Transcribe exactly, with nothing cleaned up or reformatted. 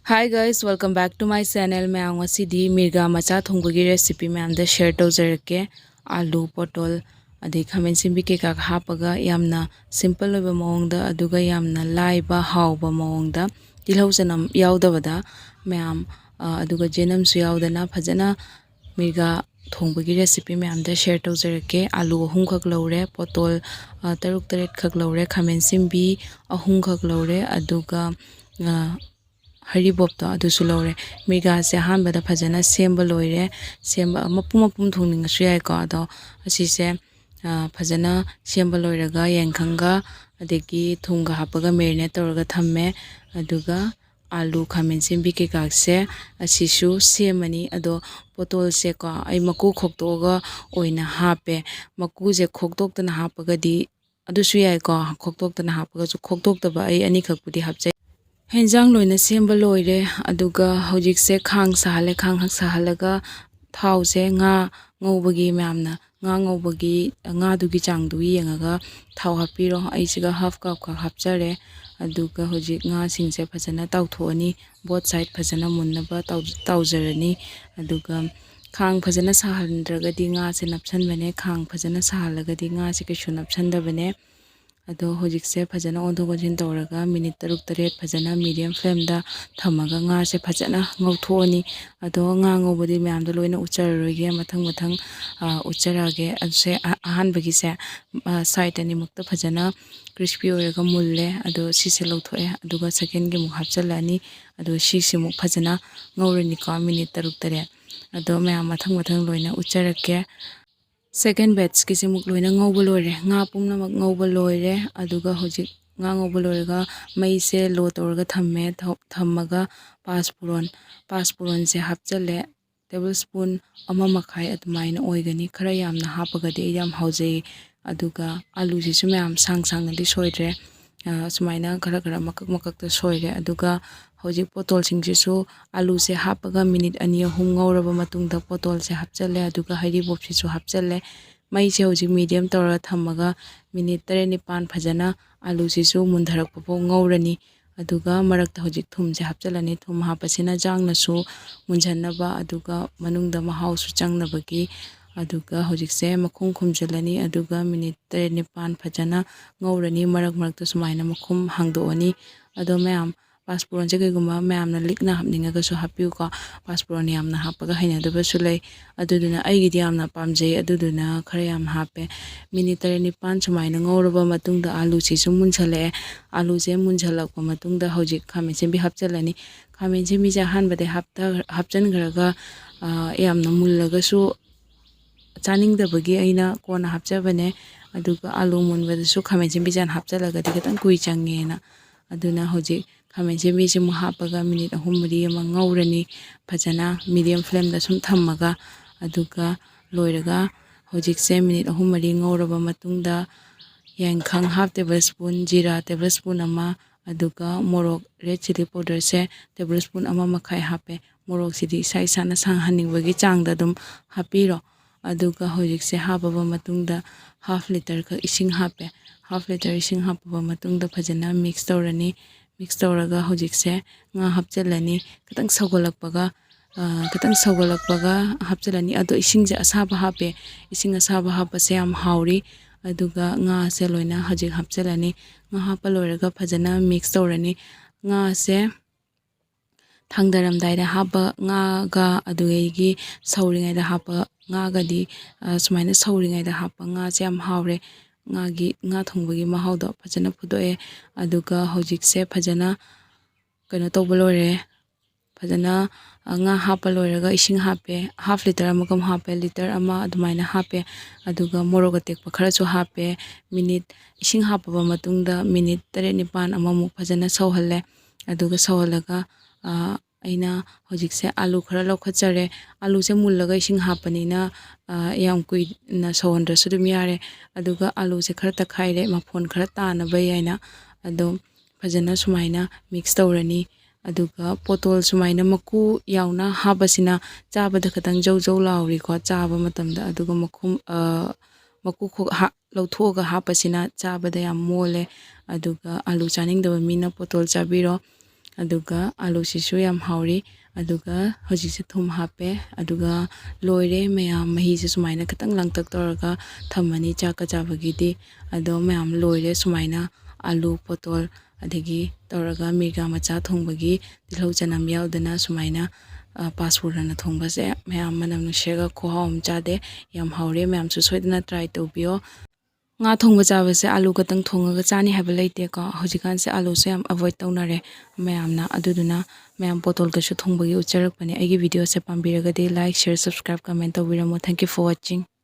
Hi guys, welcome back to my channel. ꯃꯌꯥꯝ, ꯉꯁꯤꯗꯤ ꯃꯤꯔꯒꯥ ꯃꯆꯥ ꯊꯣꯡꯕꯒꯤ recipe ꯃꯌꯥꯝꯗ share ꯇꯧꯖꯔꯛꯀꯦ꯫ ꯑꯥꯂꯨ, ꯄꯣꯇꯣꯜ, ꯑꯗꯩ ꯈꯥꯃꯦꯟ ꯑꯁꯤꯟꯕꯤ ꯀꯩꯀꯥ ꯍꯥꯞꯄꯒ ꯌꯥꯝꯅ simple ꯑꯣꯏꯕ ꯃꯑꯣꯡꯗ, ꯑꯗꯨꯒ ꯌꯥꯝꯅ ꯂꯥꯏꯕ ꯍꯥꯎꯕ ꯃꯑꯣꯡꯗ, ꯇꯤꯜꯍꯧ ꯆꯅꯝ ꯌꯥꯎꯗꯕꯗ ꯃꯌꯥꯝ, ꯑ, ꯑꯗꯨꯒ ꯖꯦꯅꯝꯁꯨ ꯌꯥꯎꯗꯅ ꯐꯖꯅ ꯃꯤꯔꯒꯥ ꯊꯣꯡꯕꯒꯤ recipe ꯃꯌꯥꯝꯗ share ꯇꯧꯖꯔꯛꯀꯦ꯫ ꯑꯥꯂꯨ ꯑꯍꯨꯝꯈꯛ ꯂꯧꯔꯦ, ꯄꯣꯇꯣꯜ, ꯑ, ꯇꯔꯨꯛ ꯇꯔꯦꯠꯈꯛ ꯂꯧꯔꯦ, ꯈꯥꯃꯦꯟ ꯑꯁꯤꯟꯕꯤ ꯑꯍꯨꯝꯈꯛ ꯂꯧꯔꯦ, ꯑꯗꯨꯒ, ꯑ, ꯍꯔꯤꯕꯣꯞꯇꯣ ꯑꯗꯨꯁꯨ ꯂꯧꯔꯦ꯫ ꯃꯤꯔꯒꯥꯁꯦ ꯑꯍꯥꯟꯕꯗ ꯐꯖꯅ ꯁꯦꯝꯕ ꯂꯣꯏꯔꯦ꯫ ꯁꯦꯝꯕ ꯃꯄꯨꯝ ꯃꯄꯨꯝ ꯊꯣꯡꯅꯤꯡꯉꯁꯨ ꯌꯥꯏꯀꯣ꯫ ꯑꯗꯣ ꯑꯁꯤꯁꯦ, ꯑ, ꯐꯖꯅ ꯁꯦꯝꯕ ꯂꯣꯏꯔꯒ ꯌꯥꯏꯉꯪꯒ ꯑꯗꯒꯤ ꯊꯨꯝꯒ ꯍꯥꯞꯄꯒ marinate ꯇꯧꯔꯒ ꯊꯝꯃꯦ꯫ ꯑꯗꯨꯒ ꯑꯥꯂꯨ, ꯈꯥꯃꯦꯟ ꯑꯁꯤꯟꯕꯤ ꯀꯩꯀꯥꯁꯦ ꯑꯁꯤꯁꯨ ꯁꯦꯝꯃꯅꯤ꯫ ꯑꯗꯣ ꯄꯣꯇꯣꯜꯁꯦꯀꯣ, ꯑꯩ ꯃꯀꯨ ꯈꯣꯛꯇꯣꯛꯑꯒ ꯑꯣꯏꯅ ꯍꯥꯞꯄꯦ꯫ ꯃꯀꯨꯁꯦ ꯈꯣꯛꯇꯣꯛꯇꯅ ꯍꯥꯞꯄꯒꯗꯤ ꯑꯗꯨꯁꯨ ꯌꯥꯏꯀꯣ, ꯈꯣꯛꯇꯣꯛꯇꯅ ꯍꯥꯞꯄꯒꯁꯨ꯫ ꯈꯣꯛꯇꯣꯛꯇꯕ ꯑꯩ ꯑꯅꯤꯈꯛꯄꯨꯗꯤ ꯍꯥꯞꯆꯩ꯫ ꯍꯦꯟꯖꯥꯡ ꯂꯣꯏꯅ ꯁꯦꯝꯕ ꯂꯣꯏꯔꯦ꯫ ꯑꯗꯨꯒ ꯍꯧꯖꯤꯛꯁꯦ ꯈꯥꯡ ꯁꯥꯍꯜꯂꯦ꯫ ꯈꯥꯡ ꯁꯥꯍꯜꯂꯒ ꯊꯥꯎꯁꯦ, ꯉꯥ ꯉꯧꯕꯒꯤ, ꯃꯌꯥꯝꯅ ꯉꯥ ꯉꯧꯕꯒꯤ, ꯉꯥꯗꯨꯒꯤ ꯆꯥꯡꯗꯨ ꯌꯦꯡꯉꯒ ꯊꯥꯎ ꯍꯥꯞꯄꯤꯔꯣ꯫ ꯑꯩꯁꯤꯒ half cup ꯈꯛ ꯍꯥꯞꯆꯔꯦ꯫ ꯑꯗꯨꯒ ꯍꯧꯖꯤꯛ ꯉꯥꯁꯤꯡꯁꯦ ꯐꯖꯅ ꯇꯥꯎꯊꯣꯛꯑꯅꯤ, both side ꯐꯖꯅ ꯃꯨꯟꯅꯕ ꯇꯥꯎ-, ꯇꯥꯎꯖꯔꯅꯤ꯫ ꯑꯗꯨꯒ ꯈꯥꯡ ꯐꯖꯅ ꯁꯥꯍꯟꯗ꯭ꯔꯒꯗꯤ ꯉꯥꯁꯦ ꯅꯞꯁꯟꯕꯅꯦ, ꯈꯥꯡ ꯐꯖꯅ ꯁꯥꯍꯜꯂꯒꯗꯤ ꯉꯥꯁꯦ ꯀꯩꯁꯨ ꯅꯞꯁꯟꯗꯕꯅꯦ꯫ ꯑꯗꯣ ꯍꯧꯖꯤꯛꯁꯦ ꯐꯖꯅ ꯑꯣꯟꯊꯣꯛ ꯑꯣꯟꯁꯤꯟ ꯇꯧꯔꯒ minute ꯇꯔꯨꯛ ꯇꯔꯦꯠ ꯐꯖꯅ medium flameꯗ ꯊꯝꯃꯒ ꯉꯥꯁꯦ ꯐꯖꯅ ꯉꯧꯊꯣꯛꯑꯅꯤ꯫ ꯑꯗꯣ ꯉꯥ ꯉꯧꯕꯗꯤ ꯃꯌꯥꯝꯗꯣ ꯂꯣꯏꯅ ꯎꯠꯆꯔꯔꯣꯏꯒꯦ, ꯃꯊꯪ ꯃꯊꯪ, ꯑ, ꯎꯠꯆꯔꯛꯑꯒꯦ꯫ ꯑꯗꯨꯁꯦ ꯑ-, ꯑꯍꯥꯟꯕꯒꯤꯁꯦ, ꯑ, side ꯑꯅꯤꯃꯛꯇ ꯐꯖꯅ crispy ꯑꯣꯏꯔꯒ ꯃꯨꯜꯂꯦ꯫ ꯑꯗꯣ ꯁꯤꯁꯦ ꯂꯧꯊꯣꯛꯑꯦ꯫ ꯑꯗꯨꯒ secondꯒꯤ ꯑꯃꯨꯛ ꯍꯥꯞꯆꯤꯜꯂꯛꯑꯅꯤ꯫ ꯑꯗꯣ ꯁꯤꯁꯤꯃꯨꯛ ꯐꯖꯅ ꯉꯧꯔꯅꯤꯀꯣ, minute ꯇꯔꯨꯛ ꯇꯔꯦꯠ꯫ ꯑꯗꯣ ꯃꯌꯥꯝ ꯃꯊꯪ ꯃꯊꯪ ꯂꯣꯏꯅ ꯎꯠꯆꯔꯛꯀꯦ꯫ Second batchꯀꯤꯁꯤꯃꯨꯛ ꯂꯣꯏꯅ ꯉꯧꯕ ꯂꯣꯏꯔꯦ꯫ ꯉꯥ ꯄꯨꯝꯅꯃꯛ ꯉꯧꯕ ꯂꯣꯏꯔꯦ꯫ ꯑꯗꯨꯒ ꯍꯧꯖꯤꯛ ꯉꯥ ꯉꯧꯕ ꯂꯣꯏꯔꯒ ꯃꯩꯁꯦ low ꯇꯧꯔꯒ ꯊꯝꯃꯦ꯫ ꯊ-, ꯊꯝꯃꯒ ꯄꯥꯁꯄꯨꯔꯣꯟ, ꯄꯥꯁꯄꯨꯔꯣꯟꯁꯦ ꯍꯥꯞꯆꯜꯂꯦ꯫ Tablespoon ꯑꯃ ꯃꯈꯥꯏ ꯑꯗꯨꯃꯥꯏꯅ ꯑꯣꯏꯒꯅꯤ꯫ ꯈꯔ ꯌꯥꯝꯅ ꯍꯥꯞꯄꯒꯗꯤ ꯑꯩ ꯌꯥꯝ ꯍꯥꯎꯖꯩ꯫ ꯑꯗꯨꯒ ꯑꯥꯂꯨꯁꯤꯁꯨ ꯃꯌꯥꯝ ꯁꯥꯡ ꯁꯥꯡꯅꯗꯤ ꯁꯣꯏꯗ꯭ꯔꯦ꯫ ꯑ, ꯁꯨꯃꯥꯏꯅ ꯈꯔ ꯈꯔ ꯃꯀꯛ ꯃꯀꯛꯇ ꯁꯣꯏꯔꯦ꯫ ꯑꯗꯨꯒ ꯍꯧꯖꯤꯛ ꯄꯣꯇꯣꯜꯁꯤꯡꯁꯤꯁꯨ, ꯑꯥꯂꯨꯁꯦ ꯍꯥꯞꯄꯒ minute ꯑꯅꯤ ꯑꯍꯨꯝ ꯉꯧꯔꯕ ꯃꯇꯨꯡꯗ ꯄꯣꯇꯣꯜꯁꯦ ꯍꯥꯞꯆꯜꯂꯦ꯫ ꯑꯗꯨꯒ ꯍꯩꯔꯤꯕꯣꯞꯁꯤꯁꯨ ꯍꯥꯞꯆꯜꯂꯦ꯫ ꯃꯩꯁꯦ ꯍꯧꯖꯤꯛ medium ꯇꯧꯔꯒ ꯊꯝꯃꯒ minute ꯇꯔꯦꯠ ꯅꯤꯄꯥꯟ ꯐꯖꯅ ꯑꯥꯂꯨꯁꯤꯁꯨ ꯃꯨꯟꯊꯔꯛꯄ ꯐꯥꯎ ꯉꯧꯔꯅꯤ꯫ ꯑꯗꯨꯒ ꯃꯔꯛꯇ ꯍꯧꯖꯤꯛ ꯊꯨꯝꯁꯦ ꯍꯥꯞꯆꯤꯜꯂꯅꯤ꯫ ꯊꯨꯝ ꯍꯥꯞꯄꯁꯤꯅ ꯆꯥꯡꯅꯁꯨ ꯃꯨꯟꯖꯟꯅꯕ, ꯑꯗꯨꯒ ꯃꯅꯨꯡꯗ ꯃꯍꯥꯎꯁꯨ ꯆꯪꯅꯕꯒꯤ꯫ ꯑꯗꯨꯒ ꯍꯧꯖꯤꯛꯁꯦ ꯃꯈꯨꯝ ꯈꯨꯝꯖꯤꯜꯂꯅꯤ, ꯑꯗꯨꯒ ꯃꯤꯅꯤꯠ ꯇꯔꯦꯠ ꯅꯤꯄꯥꯜ ꯐꯖꯅ ꯉꯧꯔꯅꯤ꯫ ꯃꯔꯛ ꯃꯔꯛꯇ ꯁꯨꯃꯥꯏꯅ ꯃꯈꯨꯝ ꯍꯥꯡꯗꯣꯛꯑꯅꯤ꯫ ꯑꯗꯣ ꯃꯌꯥꯝ, ꯄꯥꯁꯄꯣꯔꯟꯁꯦ ꯀꯩꯒꯨꯝꯕ ꯃꯌꯥꯝꯅ ꯂꯤꯛꯅ ꯍꯥꯞꯅꯤꯡꯉꯒꯁꯨ ꯍꯥꯞꯄꯤꯌꯨꯀꯣ꯫ ꯄꯥꯁꯄꯣꯔꯟ ꯌꯥꯝꯅ ꯍꯥꯞꯄꯒ ꯍꯩꯅꯗꯕꯁꯨ ꯂꯩ, ꯑꯗꯨꯗꯨꯅ ꯑꯩꯒꯤꯗꯤ ꯌꯥꯝꯅ ꯄꯥꯝꯖꯩ, ꯑꯗꯨꯗꯨꯅ ꯈꯔ ꯌꯥꯝ ꯍꯥꯞꯄꯦ꯫ ꯃꯤꯅꯤꯠ ꯇꯔꯦꯠ ꯅꯤꯄꯥꯜ ꯁꯨꯃꯥꯏꯅ ꯉꯧꯔꯕ ꯃꯇꯨꯡꯗ ꯑꯥꯂꯨꯁꯤꯁꯨ ꯃꯨꯟꯁꯜꯂꯛꯑꯦ꯫ ꯑꯥꯂꯨꯁꯦ ꯃꯨꯟꯁꯜꯂꯛꯄ ꯃꯇꯨꯡꯗ ꯍꯧꯖꯤꯛ ꯈꯥꯃꯦꯟ ꯑꯁꯤꯟꯕꯤ ꯍꯥꯞꯆꯤꯜꯂꯅꯤ꯫ ꯈꯥꯃꯦꯟ ꯑꯁꯤꯟꯕꯤꯁꯦ ꯑꯍꯥꯟꯕꯗ ꯍꯥꯞꯆꯟꯈ꯭ꯔꯒ, ꯑ, ꯌꯥꯝꯅ ꯃꯨꯜꯂꯒꯁꯨ ꯆꯥꯅꯤꯡꯗꯕꯒꯤ ꯑꯩꯅ ꯀꯣꯟꯅ ꯍꯥꯞꯆꯕꯅꯦ꯫ ꯑꯗꯨꯒ ꯑꯥꯂꯨ ꯃꯨꯟꯕꯗꯁꯨ ꯈꯥꯃꯦꯟ ꯑꯁꯤꯟꯕꯤꯁꯦ ꯍꯥꯟꯅ ꯍꯥꯞꯆꯤꯜꯂꯒꯗꯤ ꯈꯤꯇꯪ ꯀꯨꯏ ꯆꯪꯉꯦꯅ꯫ ꯑꯗꯨꯅ ꯍꯧꯖꯤꯛ ꯈꯥꯃꯦꯟ ꯑꯁꯤꯟꯕꯤꯁꯤꯃꯨꯛ ꯍꯥꯞꯄꯒ ꯃꯤꯅꯤꯠ ꯑꯍꯨꯝ ꯃꯔꯤ ꯑꯃ ꯉꯧꯔꯅꯤ꯫ ꯐꯖꯅ medium flameꯗ ꯁꯨꯝ ꯊꯝꯃꯒ, ꯑꯗꯨꯒ ꯂꯣꯏꯔꯒ ꯍꯧꯖꯤꯛꯁꯦ ꯃꯤꯅꯤꯠ ꯑꯍꯨꯝ ꯃꯔꯤ ꯉꯧꯔꯕ ꯃꯇꯨꯡꯗ ꯌꯥꯏꯉꯪ half table spoon, ꯖꯤꯔꯥ table spoon ꯑꯃ, ꯑꯗꯨꯒ ꯃꯣꯔꯣꯛ red chilli powderꯁꯦ table spoon ꯑꯃ ꯃꯈꯥꯏ ꯍꯥꯞꯄꯦ꯫ ꯃꯣꯔꯣꯛꯁꯤꯗꯤ ꯏꯁꯥ ꯏꯁꯥꯅ ꯁꯥꯍꯟꯅꯤꯡꯕꯒꯤ ꯆꯥꯡꯗ ꯑꯗꯨꯝ ꯍꯥꯞꯄꯤꯔꯣ꯫ ꯑꯗꯨꯒ ꯍꯧꯖꯤꯛꯁꯦ ꯍꯥꯞꯄꯕ ꯃꯇꯨꯡꯗ half liter ꯈꯛ ꯏꯁꯤꯡ ꯍꯥꯞꯄꯦ꯫ Half liter ꯏꯁꯤꯡ ꯍꯥꯞꯄꯕ ꯃꯇꯨꯡꯗ ꯐꯖꯅ mix ꯇꯧꯔꯅꯤ꯫ Mix ꯇꯧꯔꯒ ꯍꯧꯖꯤꯛꯁꯦ ꯉꯥ ꯍꯥꯞꯆꯤꯜꯂꯅꯤ꯫ ꯈꯤꯇꯪ ꯁꯧꯒꯠꯂꯛꯄꯒ, ꯑ, ꯈꯤꯇꯪ ꯁꯧꯒꯠꯂꯛꯄꯒ ꯍꯥꯞꯆꯤꯜꯂꯅꯤ꯫ ꯑꯗꯣ ꯏꯁꯤꯡꯁꯦ ꯑꯁꯥꯕ ꯍꯥꯞꯄꯦ꯫ ꯏꯁꯤꯡ ꯑꯁꯥꯕ ꯍꯥꯞꯄꯁꯦ ꯌꯥꯝ ꯍꯥꯎꯔꯤ꯫ ꯑꯗꯨꯒ ꯉꯥꯁꯦ ꯂꯣꯏꯅ ꯍꯧꯖꯤꯛ ꯍꯥꯞꯆꯤꯜꯂꯅꯤ꯫ ꯉꯥ ꯍꯥꯞꯄ ꯂꯣꯏꯔꯒ ꯐꯖꯅ mix ꯇꯧꯔꯅꯤ꯫ ꯉꯥꯁꯦ ꯊꯥꯡꯗꯔꯝꯗꯥꯏꯗ ꯍꯥꯞꯄ ꯉꯥꯒ, ꯑꯗꯨꯗꯒꯤ ꯁꯧꯔꯤꯉꯩꯗ ꯍꯥꯞꯄ ꯉꯥꯒꯗꯤ, ꯑ, ꯁꯨꯃꯥꯏꯅ ꯁꯧꯔꯤꯉꯩꯗ ꯍꯥꯞꯄ ꯉꯥꯁꯦ ꯌꯥꯝ ꯍꯥꯎꯔꯦ꯫ ꯉꯥꯒꯤ, ꯉꯥ ꯊꯣꯡꯕꯒꯤ ꯃꯍꯥꯎꯗꯣ ꯐꯖꯅ ꯐꯨꯗꯣꯛꯑꯦ꯫ ꯑꯗꯨꯒ ꯍꯧꯖꯤꯛꯁꯦ ꯐꯖꯅ ꯀꯩꯅꯣ ꯇꯧꯕ ꯂꯣꯏꯔꯦ꯫ ꯐꯖꯅ, ꯑ, ꯉꯥ ꯍꯥꯞꯄ ꯂꯣꯏꯔꯒ ꯏꯁꯤꯡ ꯍꯥꯞꯄꯦ꯫ Half liter ꯑꯃꯒ ꯑꯃꯨꯛ ꯍꯥꯞꯄꯦ, liter ꯑꯃ ꯑꯗꯨꯃꯥꯏꯅ ꯍꯥꯞꯄꯦ꯫ ꯑꯗꯨꯒ ꯃꯣꯔꯣꯛ ꯑꯇꯦꯛꯄ ꯈꯔꯁꯨ ꯍꯥꯞꯄꯦ꯫ ꯃꯤꯅꯤꯠ, ꯏꯁꯤꯡ ꯍꯥꯞꯄꯕ ꯃꯇꯨꯡꯗ ꯃꯤꯅꯤꯠ ꯇꯔꯦꯠ ꯅꯤꯄꯥꯜ ꯑꯃꯃꯨꯛ ꯐꯖꯅ ꯁꯧꯍꯜꯂꯦ꯫ ꯑꯗꯨꯒ ꯁꯧꯍꯜꯂꯒ, ꯑ, ꯑꯩꯅ ꯍꯧꯖꯤꯛꯁꯦ ꯑꯥꯂꯨ ꯈꯔ ꯂꯧꯈꯠꯆꯔꯦ꯫ ꯑꯥꯂꯨꯁꯦ ꯃꯨꯜꯂꯒ ꯏꯁꯤꯡ ꯍꯥꯞꯄꯅꯤꯅ, ꯑ, ꯌꯥꯝ ꯀꯨꯏꯅ ꯁꯧꯍꯟꯗ꯭ꯔꯁꯨ ꯑꯗꯨꯝ ꯌꯥꯔꯦ꯫ ꯑꯗꯨꯒ ꯑꯥꯂꯨꯁꯦ ꯈꯔ ꯇꯛꯈꯥꯏꯔꯦ, ꯃꯐꯣꯟ ꯈꯔ ꯇꯥꯅꯕ ꯍꯥꯏꯅ꯫ ꯑꯗꯣ ꯐꯖꯅ ꯁꯨꯃꯥꯏꯅ mix ꯇꯧꯔꯅꯤ꯫ ꯑꯗꯨꯒ ꯄꯣꯇꯣꯜ ꯁꯨꯃꯥꯏꯅ ꯃꯀꯨ ꯌꯥꯎꯅ ꯍꯥꯞꯄꯁꯤꯅ ꯆꯥꯕꯗ ꯈꯤꯇꯪ ꯖꯧ ꯖꯧ ꯂꯥꯎꯔꯤꯀꯣ, ꯆꯥꯕ ꯃꯇꯝꯗ꯫ ꯑꯗꯨꯒ ꯃꯈꯨꯝ, ꯑ, ꯃꯀꯨ ꯈꯣꯛ-, ꯍꯥ-, ꯂꯧꯊꯣꯛꯑꯒ ꯍꯥꯞꯄꯁꯤꯅ ꯆꯥꯕꯗ ꯌꯥꯝ ꯃꯣꯜꯂꯦ꯫ ꯑꯗꯨꯒ ꯑꯥꯂꯨ ꯆꯥꯅꯤꯡꯗꯕ ꯃꯤꯅ ꯄꯣꯇꯣꯜ ꯆꯥꯕꯤꯔꯣ꯫ ꯑꯗꯨꯒ ꯑꯥꯂꯨꯁꯤꯁꯨ ꯌꯥꯝ ꯍꯥꯎꯔꯤ꯫ ꯑꯗꯨꯒ ꯍꯧꯖꯤꯛꯁꯦ ꯊꯨꯝ ꯍꯥꯞꯄꯦ꯫ ꯑꯗꯨꯒ ꯂꯣꯏꯔꯦ ꯃꯌꯥꯝ, ꯃꯍꯤꯁꯦ ꯁꯨꯃꯥꯏꯅ ꯈꯤꯇꯪ ꯂꯥꯡꯇꯛ ꯇꯧꯔꯒ ꯊꯝꯃꯅꯤ ꯆꯥꯛꯀ ꯆꯥꯕꯒꯤꯗꯤ꯫ ꯑꯗꯣ ꯃꯌꯥꯝ ꯂꯣꯏꯔꯦ ꯁꯨꯃꯥꯏꯅ ꯑꯥꯂꯨ, ꯄꯣꯇꯣꯜ, ꯑꯗꯒꯤ ꯇꯧꯔꯒ ꯃꯤꯔꯒꯥ ꯃꯆꯥ ꯊꯣꯡꯕꯒꯤ ꯇꯤꯜꯍꯧ ꯆꯅꯝ ꯌꯥꯎꯗꯅ ꯁꯨꯃꯥꯏꯅ, ꯑ, ꯄꯥꯁꯄꯨꯔꯅ ꯊꯣꯡꯕꯁꯦ ꯃꯌꯥꯝ ꯃꯅꯝ ꯅꯨꯡꯁꯤꯔꯒ ꯈꯨꯍꯥꯎ ꯑꯃ ꯆꯥꯗꯦ꯫ ꯌꯥꯝ ꯍꯥꯎꯔꯦ, ꯃꯌꯥꯝꯁꯨ ꯁꯣꯏꯗꯅ try ꯇꯧꯕꯤꯌꯣ꯫ ꯉꯥ ꯊꯣꯡꯕ ꯆꯥꯕꯁꯦ ꯑꯥꯂꯨ ꯈꯛꯇꯪ ꯊꯣꯡꯉꯒ ꯆꯥꯅꯤ ꯍꯥꯏꯕ ꯂꯩꯇꯦꯀꯣ꯫ ꯍꯧꯖꯤꯛꯀꯥꯟꯁꯦ ꯑꯥꯂꯨꯁꯦ ꯌꯥꯝ avoid ꯇꯧꯅꯔꯦ ꯃꯌꯥꯝꯅ꯫ ꯑꯗꯨꯗꯨꯅ ꯃꯌꯥꯝ ꯄꯣꯇꯣꯜꯒꯁꯨ ꯊꯣꯡꯕꯒꯤ ꯎꯠꯆꯔꯛꯄꯅꯦ꯫ ꯑꯩꯒꯤ videoꯁꯦ ꯄꯥꯝꯕꯤꯔꯒꯗꯤ like, share, subscribe, comment ꯇꯧꯕꯤꯔꯝꯃꯣ꯫ Thank you for watching꯫